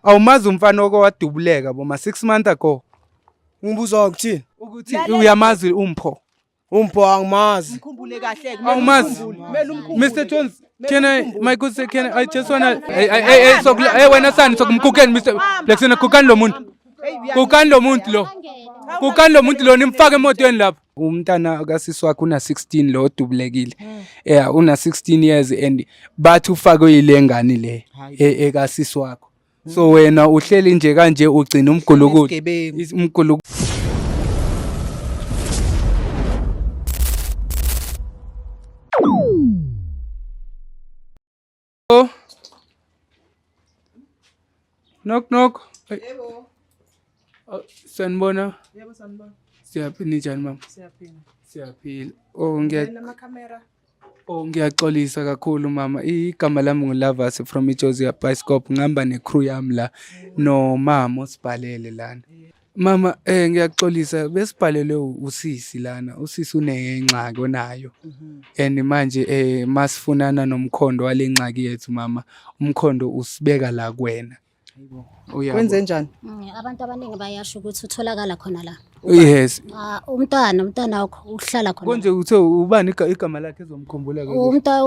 Awumazi umfana oko wadubuleka boma 6 months ago. Ngibuza ukuthini? Ukuthi uyamazi uMpho. Umpho angimazi. Mkhumbule kahle. Awumazi. Kumele umkhumbule. Mr Jones, can I my good sir, can I just wanna hey hey hey so hey wena sani sokumkukeni Mr Blackson kukani lo muntu. Kukani lo muntu lo. Kukani lo muntu lo nimfake emotweni lapha. Umntana kasisi wakhe una 16 lo odubulekile. Yeah, una 16 years and bathi ufakwe ile ngane le ekasisi wakho. So wena uhleli nje kanje ugcina umgulukudu. Isigebengu. Umgulukudu. Knock knock. Yebo. Oh, sanibona. Yebo sanibona. Siyaphila ninjani mama? Siyaphila. Siyaphila. Oh ngiya Nama camera. Oh ngiyaxolisa kakhulu mama. Igama lami nguLavas from iJozi Bioscope. Ngihamba necrew yami la no mama osibhalele lana. Mama ngiyaxolisa besibhalelwe usisi lana. Usisi unengxaki onayo. And manje masifunana nomkhondo walengxaki yethu mama. Umkhondo usibeka la kuwena. Uyabo? Wenze njani? Abantu abaningi bayasho ukuthi utholakala khona la. Yes. Ah, umntwana wakho uhlala khona. Konje uthe ubani igama lakhe ezomkhumbula ke? Umntwana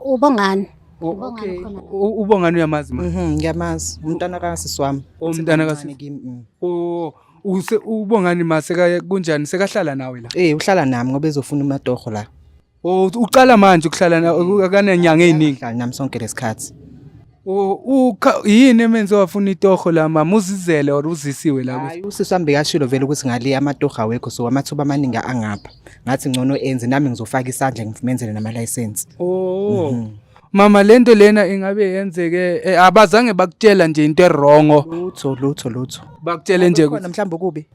uBongani. Oh, Ubongani khona la. Ubongani uyamazi ma? Ngiyamazi. Umntwana kasisi wami. Oh, umntwana kasisi. Umncane kimi. Oh, use uBongani ma seka kunjani sekahlala nawe la? Uhlala nami ngoba ezofuna umatoho la. Oh, uqala manje ukuhlala na akananyanga eziningi. Uhlala nami sonke lesikhathi. Oh, yini emenze wafuna itoho la mama uzizele or uzisiwe la? Hayi usisi wami bekashilo vele ukuthi ngale amatoho awekho so amathuba amaningi angapha. Ngathi ngcono enze nami ngizofaka isandla ngimenzele nama license. Oh. Mama lento lena ingabe yenzeke abazange bakutshela nje into erongo. Lutho lutho lutho. Bakutshele nje Khona ukuthi mhlawumbe kubi.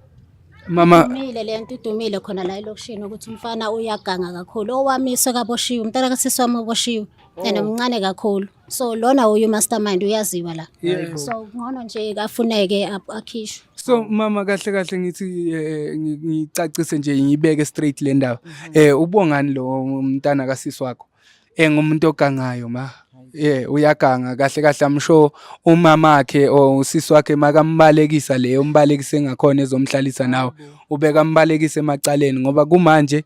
mama Idumile le nto idumile khona la elokishini ukuthi umfana uyaganga kakhulu. Owami sekaboshiwe, umntana kasisi wami uboshiwe. And mncane kakhulu. So lona uyu mastermind uyaziwa la. So ngcono nje afuneke akhishwe. So mama kahle kahle ngithi ngicacise nje ngibeke straight le ndaba. Ubongani lo umntana kasisi wakho? Ngumuntu ogangayo ma. Uyaganga kahle kahle I'm sure umama wakhe or usisi wakhe makambalekisa leyo umbalekise ngakhona ezomhlalisa nawe. Ubeka ambalekise emacaleni ngoba kumanje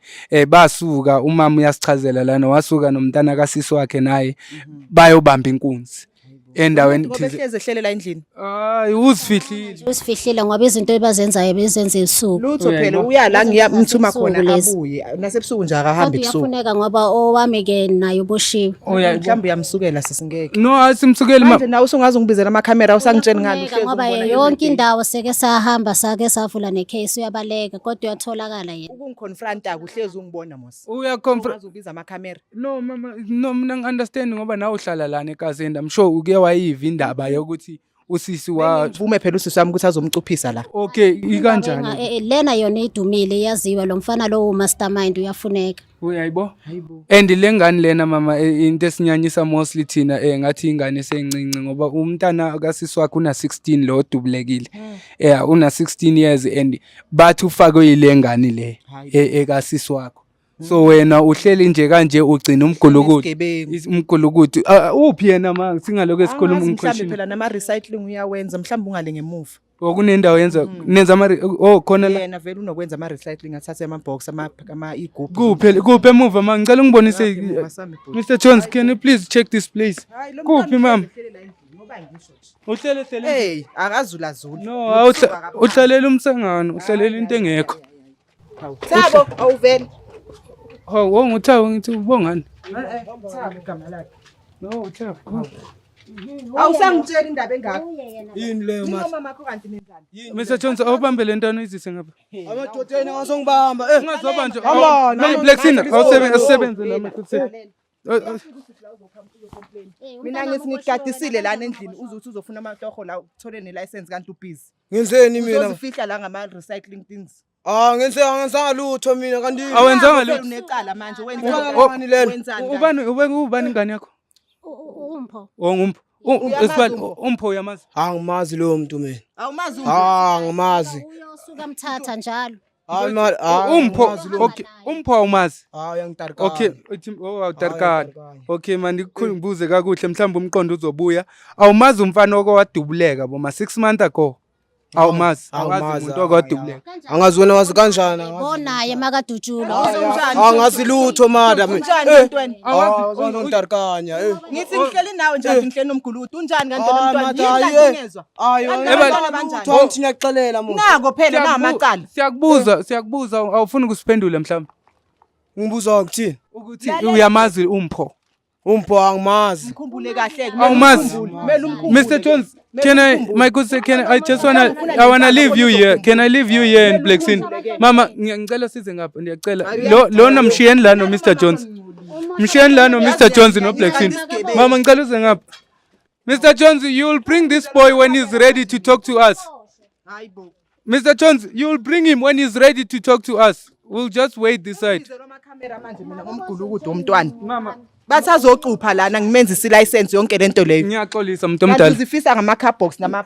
basuka umama uyasichazela lana wasuka nomntana kasisi wakhe naye bayobamba inkunzi endaweni Ngoba thize. ehlezi ehlelela endlini. Hayi uzifihlile. Usifihlile ngoba izinto ebazenzayo bezenza ebusuku. Lutho phela uya la ngiyamthuma khona Ebusuku lezi. abuye. Nasebusuku nje akahambi Kodwa ebusuku. uyafuneka ngoba owami ke naye uboshiwe. Mhlawumbe uyamsukela sisingeke. No asimsukeli ma. Manje nawe usungaze ungibizela amakhamera usangitsheni ngani Uyafuneka uhlezi ngoba ungibona yonke everyday. indawo seke sahamba sake savula necase uyabaleka kodwa uyatholakala yena. Ukungiconfronta kuhlezi ungibona mos. Uyaconfront. Ungaze ubiza amakhamera. No mama no mina ngi-understand ngoba nawe uhlala lana ekazini I'm sure uke wayiva indaba yokuthi usisi wa Mvume phela usisi wami ukuthi azomcuphisa la. Okay ikanjani? Lena yona idumile iyaziwa lo mfana lo mastermind uyafuneka. Uyayibo? And le ngane lena mama into esinyanyisa mostly thina ngathi ingane esencinci ngoba umntana kasisi wakhe una 16 lo odubulekile. Yeah, una 16 years and bathi ufakwe ile ngane le ekasisi wakho. So wena uhleli nje kanje ugcina umgulukudu. Isigebengu. Umgulukudu. Uphi yena ma singalokho esikhuluma Angazi mhlawumbe ngiquestion. phela nama recycling uyawenza mhlawumbe ungale ngemuva. Okunendawo yenza nenza ama oh khona la. Yena vele unokwenza ama recycling athathe ama box ama ama igubhu. Kuphi kuphi emuva ma ngicela ungibonise Emuva sami bhuti. Mr Jones can you please check this place? Hayi lo Kuphi mntwana mama? uhleli la endlini, ngoba ngisho nje. Uhlele hlele. Hey, akazulazuli. No, uhlalela umsangano, uhlalela into engekho. Thabo, awuvele. Hawu, wonguThabo ngithi ubongani? Thabo igama lakhe. No, uThabo. Awusangitshela indaba engaka. Yini leyo manje? Noma makho kanti nenzani? Mr Jones awubambe le ntwana uyizise ngapha. Amadodeni angasongibamba. Ungazobanjwa. Hamba, No, Black Sinner, awusebenze la makuthi. Mina ngithi ngikugadisile lana endlini uze uthi uzofuna amatoho la uthole ne license kanti ubusy. Ngenzeni mina? Uzozifihla la ngama recycling things. Ah, ngenzanga lutho mina kanti. Awenzanga lutho. Unecala manje Ubani lelo? wenzani? Ubani ubani ingane yakho? Umpho. Oh ngumpho. Uyamazi Esibali uMpho? umpho uyamazi. Angimazi loyo muntu mina. Awumazi uMpho? Ah, angimazi. Uyosuka mthatha njalo. Hayi mali, hayi Umpho, angimazi lo. okay, umpho awumazi. Hayi uyangitarikana. Okay, uthi oh awutarikana. Hayi, Okay man, ndikukhumbuze kakuhle mhlawumbe umqondo uzobuya. Awumazi umfana okowadubuleka boma 6 months ago. Awumazi, awazi Awumazi, umuntu okowadubuleka. Angazi wena wazi kanjani? Angazi. Bonaye makadutshulwa. Angazi lutho madam. Unjani mntwana? Awazi ngitarikanya. Eh. Ngithi ngihleli nawe nje ngihleli nomgulukudu. Unjani kanti Hayi mntwana? mada, Yini hayi. kanti ungezwa? Hayi. Kanti hayi, abantwana banjani? lutho, Angithi ngiyakuxelela muntu. Nako phela namacala. Siyakubuza, siyakubuza awufuni ukusiphendula mhlawumbe. Ngibuza ukuthini? Ukuthi uyamazi umpho. Umpho angimazi. Ukhumbule kahle. Awumazi. Kumele umkhumbule. Mr. Jones, can I, my good sir, can I just wanna, I wanna leave you here. Can I leave you here in Black Sin? Mama, ngiyacela size ngapha, ngiyacela. Lo lona mshiyeni la no Mr. Jones. Mshiyeni la no Mr. Jones no Black Sin. Mama, ngicela uze ngapha. Mr. Jones, you'll bring this boy when he's ready to talk to us. Hayibo. Mr. Jones, you'll bring him when he's ready to talk to us. We'll just wait this side. Bizelwa amakhamera manje mina ngomgulukudu womntwana. Mama, Bathi azocupha lana ngimenzise ilicense yonke lento leyo. ngiyaxolisa muntu Kanti omdala. uzifisa ngama-car box nama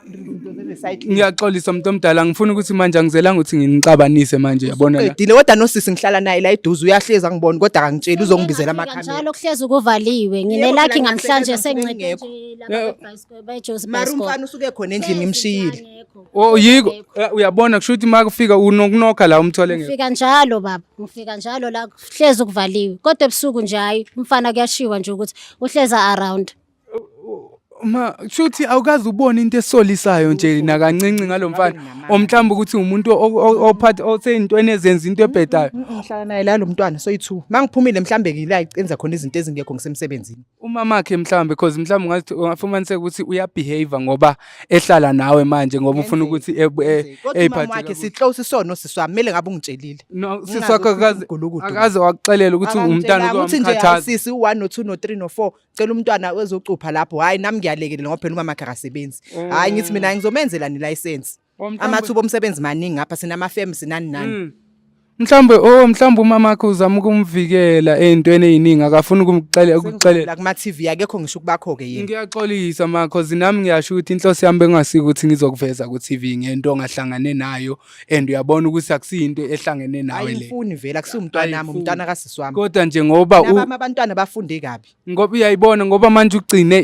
recycling. Ngiyaxolisa muntu omdala, ngifuna ukuthi manje angizelanga ukuthi nginixabanise manje yabona la. Qedile kodwa nosisi ngihlala naye la eduze uyahleza ngibona kodwa akangitsheli uzongibizela amakhamera. Njalo kuhlezi kuvaliwe. Yebo, Nginelakhi phela namhlanje ngiyasebenza, sengincede ngingekho. nje laba bebhayisikobho beJozi Mara Bicycle. umfana usuke khona endlini ngimshiyile. Oh yiko uyabona kusho ukuthi makufika unokunokha la umthole ngeke. Ngifika njalo baba, ngifika njalo la kuhlezi kuvaliwe. Kodwa ebusuku nje hayi umfana kuyashiwa nje ukuthi uhleza around. Ma kusho ukuthi awukaze ubone into esolisayo nje nakancinci ngalomfana. Omhlawumbe ukuthi umuntu ophatha oseyintweni ezenza into ebhedayo. Ngihlala naye la lo mntwana soyi-2. Mangiphumile mhlambe ngila enza khona izinto ezingekho ngisemsebenzini. Umamakhe mhlawumbe because mhlawumbe ungathi ungafumaniseka ukuthi uyabehave ngoba ehlala nawe manje ngoba ufuna ukuthi Kodwa umama eyiphathe wakhe kakuhle. si-close sona sisi wami kumele ngabe ungitshelile. No sisi Ngingazi wakho ukuthi akaze umgulukudu. akaze wakuxelela ukuthi umntana Akangitshelanga ukuthi nje uzomkhathaza. sisi u1 no2 no3 no4 cela umntwana wezocupha lapho hayi nami ngiyalekelela ngoba phela umama wakhe akasebenzi hayi ngithi mina ngizomenzela nelicense Oh, mhlawumbe- amathuba omsebenzi maningi ngapha sinama-firm sinani nani Mhlawumbe oh mhlawumbe umama wakhe uzama ukumvikela ey'ntweni ey'ningi akafuni ukumxelela ukuxelela. la kuma-tv akekho ngisho ukubakho-ke yena Ngiyaxolisa ma cause nami ngiyasho ukuthi inhloso yami bengasiko ukuthi ngizokuveza ku TV ngento ongahlangane nayo and uyabona ukuthi akusiyinto ehlangene nawe le. ayimfuni vele akusiwo umntwana wami Ayifuni. umntwana kasisi wami Kodwa nje ngoba u- nabami abantwana bafunde kabi ngoba uyayibona ngoba manje ugcine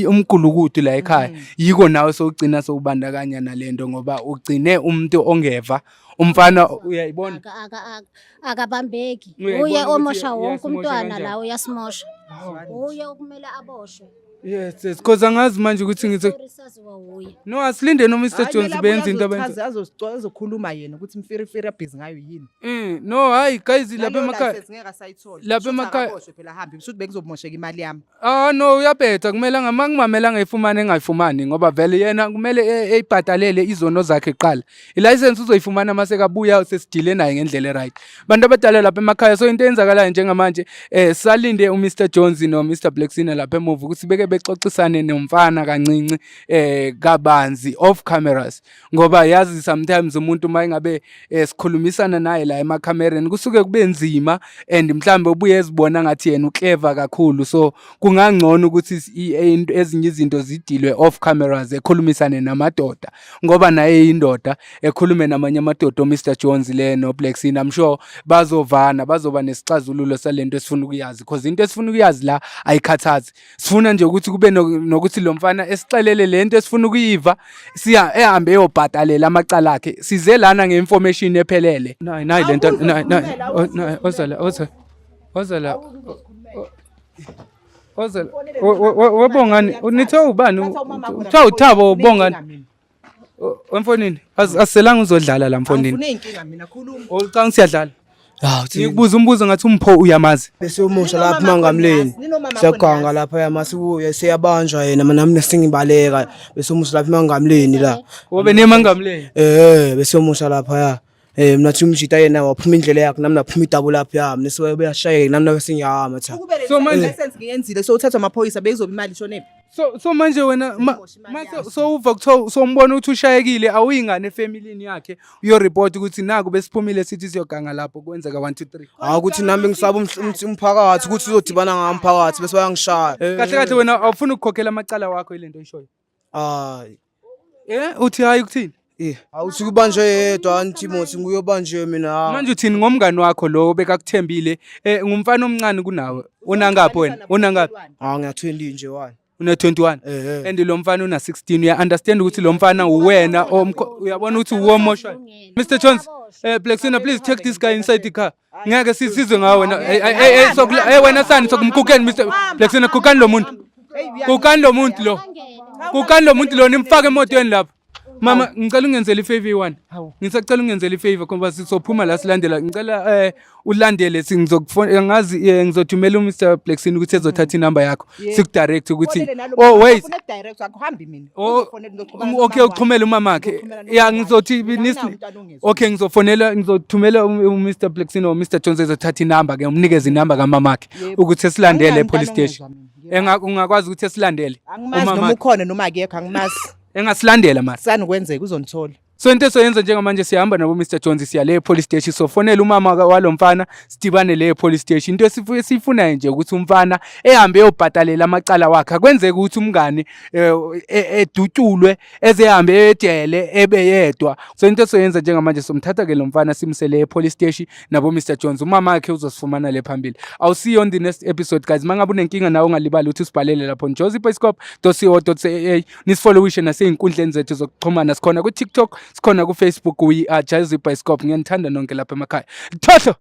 umgulukudu la ekhaya yiko nawe sowugcina sowubandakanya nalento ngoba ugcine umuntu ongeva umfana uyayibona Akabambeki. Uyayibona Uye ukuthi omosha wonke uyasimosha umntwana kanjani? la uyasimosha. Uye okumele aboshwe. Yes, yes, cause angazi manje ukuthi ngizo Story saziwa wuye. No asilinde no Mr Hhayi, Jones kumele benze abuye into abenza. azozichaza, azokhuluma yena ukuthi mfirifiri abhizi ngayo yini No hayi guys lapha Naleyo emakhaya. license ngeke asayithola. Lapha Shuthi emakhaya- akaboshwe phela ahambe shuthi bekuzomosheka imali yami Ah no uyabhetha kumele ngama ngayifumane engayifumani ngoba vele yena kumele eyibhadalele izono zakhe kuqala. Ilicense uzoyifumana mase kabuya sesidile naye ngendlela eright. Bantu abadala lapha emakhaya so into eyenzakalayo njengamanje salinde uMr Jones no Mr Blacksina lapha emuva ukuthi beke bexoxisane nomfana kancinci kabanzi off cameras ngoba yazi sometimes umuntu uma engabe sikhulumisana naye la emakhamereni kusuke kube nzima and mhlambe ubuye ezibona ngathi yena uclever kakhulu so kungangcono ukuthi ezinye izinto zidilwe off cameras ekhulumisane namadoda ngoba naye indoda ekhulume namanye amadoda oMr Jones le no Black Sin I'm sure bazovana bazoba nesixazululo salento esifuna ukuyazi because into esifuna ukuyazi la ayikhathazi sifuna nje ukuthi kube nokuthi lo mfana esixelele lento esifuna ukuyiva siya ehambe eyobhadalela amacala akhe size lana ngeinformation ephelele nayi nayi lento nayi nayi nayi ozala ozala ozala ozala webongani nithe ubani uthe uthabo ubongani wemfonini asiselanga uzodlala la mfonini Angifune inkinga mina khuluma ucanga siyadlala Ah, uthi ngikubuza umbuzo ngathi umpho uyamazi bese umusha lapha mangamleni. Siyaganga lapha yamasibuya siyabanjwa yena mina nami sengibaleka bese umusha lapha mangamleni la. wobe nemangamleni Bese umusha lapha ya. Mina thi umjita yena waphuma indlela yakhe nami naphuma idabo lapha yami nesiwe beyashayeka nami nabe sengiyahamba cha. Ukube le So manje- license ngiyenzile so uthathwa amaphoyisa bekuzoba imali ishonephi so manje wena ma so uva kuthiwa sombona ukuthi ushayekile awuyingane efamilini yakhe uyoreport ukuthi naku besiphumile sithi siyoganga lapho kwenzeka 1 2 3 Hayi ukuthi nami ngisaba umphakathi ukuthi uzodibana ngamphakathi bese bayangishaya. Kahle kahle wena awufuni ukukhokhela amacala wakho ile nto oyishoyo Hayi. uthi hayi ukuthini Eh, awuthi kubanjwe yedwa anti mothi nguye obanjiwe mina. Manje uthini ngomngani wakho lo bekakuthembile? Ngumfana omncane kunawe. Unangaphi wena? Unangaphi? Ah, ngiya 20 nje wani. Una 21. Eh. And lo mfana una 16. Uya understand ukuthi lo mfana uwena uyabona ukuthi uwomoshwa. Mr Jones, Blacksina, please take this guy inside the car. Ngeke sisizwe ngawe wena. Hey hey hey, sokula hey wena sani sokumkukeni Mr Blacksina, kukani lo muntu. Kukani lo muntu lo. Kukani lo muntu lo, nimfake emotweni lapha. Mama, ngicela ungenzele ifavor eyi-one. Ngisacela ungenzele ifavor ngoba sizophuma la silandela. Ngicela ulandele, singizokufona ngazi, ngizothumela uMr Blackson ukuthi ezothatha inamba yakho. Sikudirect ukuthi oh wait. Direct akuhambi mina. Oh, Uzofonela, ngizoxhumana okay, nomama uxhumele umamakhe. Ngizoxhumana Ya, nomama ngizothi wakhe. Anginawo umntwana ongezwa. Okay, ngizofonela, ngizothumela uMr Blackson or Mr Jones ezothatha inamba ke, umnikeze inamba kamamakhe Yebo. ukuthi esilandele Anginawo epolice umntwana station. ongezwa mina. Ungakwazi ukuthi esilandele. Angimazi noma Umamakhe. ukhona noma akekho, angimazi. Engasilandela mara. Sani kwenzeka uzonithola. So into esoyenza njengamanje, siyahamba nabo Mr Jones, siya le police station, sofonela umama walo mfana, sidibane le police station. Into esiyifunayo nje ukuthi umfana ehambe eyobhadalela amacala wakhe. Akwenzeki ukuthi umngani edutshulwe ezehambe ejele ebe yedwa. So into esoyenza njengamanje, somthatha ke lo mfana simsele e police station nabo Mr Jones. Umama wakhe uzosifumana le phambili. I'll see you on the next episode, guys. Mangabe unenkinga nawe, ungalibali ukuthi usibhalele lapho jozibioscope.co.za, nisifollowishe nasey'nkundleni zethu zokuxhumana. Sikhona ku-TikTok, sikhona ku-Facebook, we are Jozi Bioscope. Ngiyanithanda nonke lapha emakhaya. Thohlo.